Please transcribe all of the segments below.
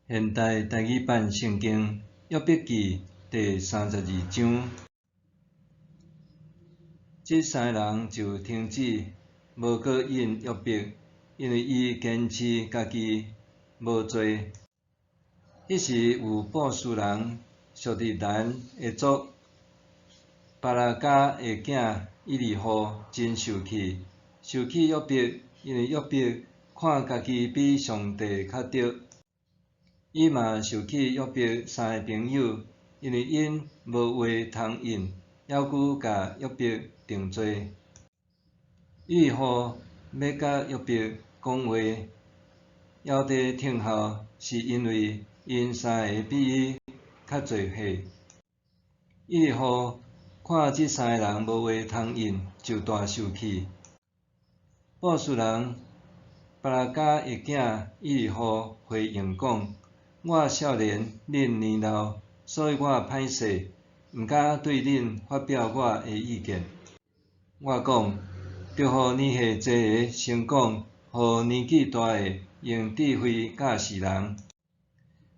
現代台語版聖經約伯記第32章。這三个人就停止，無閣應約伯，因為伊堅持家己無罪。彼時有布斯人屬得蘭的族巴拉迦的囝以利戶真受氣，受氣約伯，因為約伯看家己比上帝較著。伊嘛受氣約伯三个朋友，因為𪜶無話通應，猶閣共約伯定罪。以利戶欲佮約伯講話，猶佇聽候，是因為𪜶三个比伊較濟歲。以利戶看這三个人無話通應，就大受氣。布斯人巴拉迦的囝以利戶回應講：我少年，恁年老，所以我歹勢，毋敢對恁發表我的意見。我講，著予年歲濟的先講，予年紀大的用智慧教示人。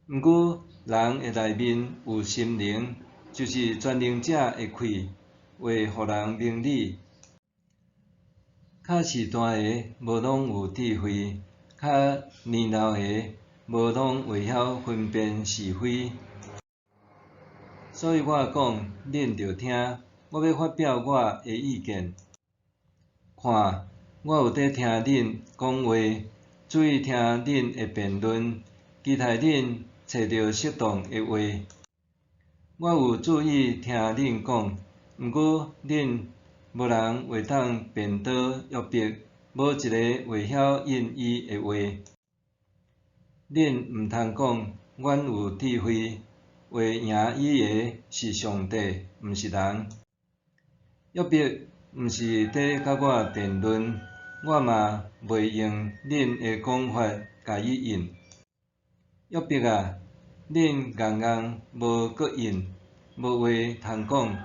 毋過人的內面有心靈，就是全能者的氣，會予人明理。較序大的無攏有智慧，較年老的無攏會曉分辨是非。所以我講，恁著聽，我欲發表我的意見。看，我有佇聽恁講話，注意聽恁的辯論，期待恁揣著適當的話。我有注意聽恁講，毋過恁無人會當辯倒約伯，無一个會曉應伊的話。恁毋通講，阮有智慧，會贏伊的是上帝，毋是人。約伯毋是佇佮我辯論，我嘛袂用恁的講法共伊應。約伯啊，恁戇戇無閣應，無話通講。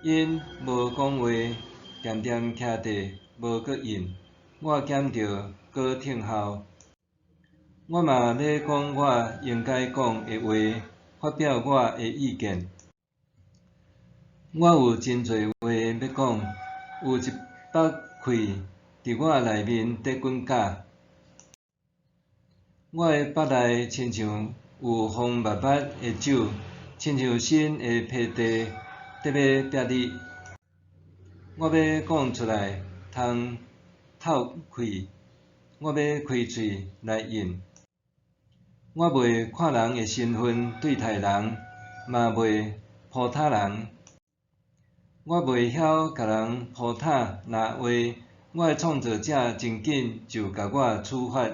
𪜶無講話，恬恬徛佇無閣應，我減著閣聽候。我嘛欲講我應該講的話，發表我的意見。我有真濟話欲講，有一腹氣佇我內面佇滾絞。我的腹內親像有風密密的酒，親像新的皮袋得欲煏你。我欲講出來通透氣，我欲開喙來應。我袂看人的身份對待人，嘛袂糟蹋人。我袂曉共人糟蹋，若話我的創造者真緊就共我處罰。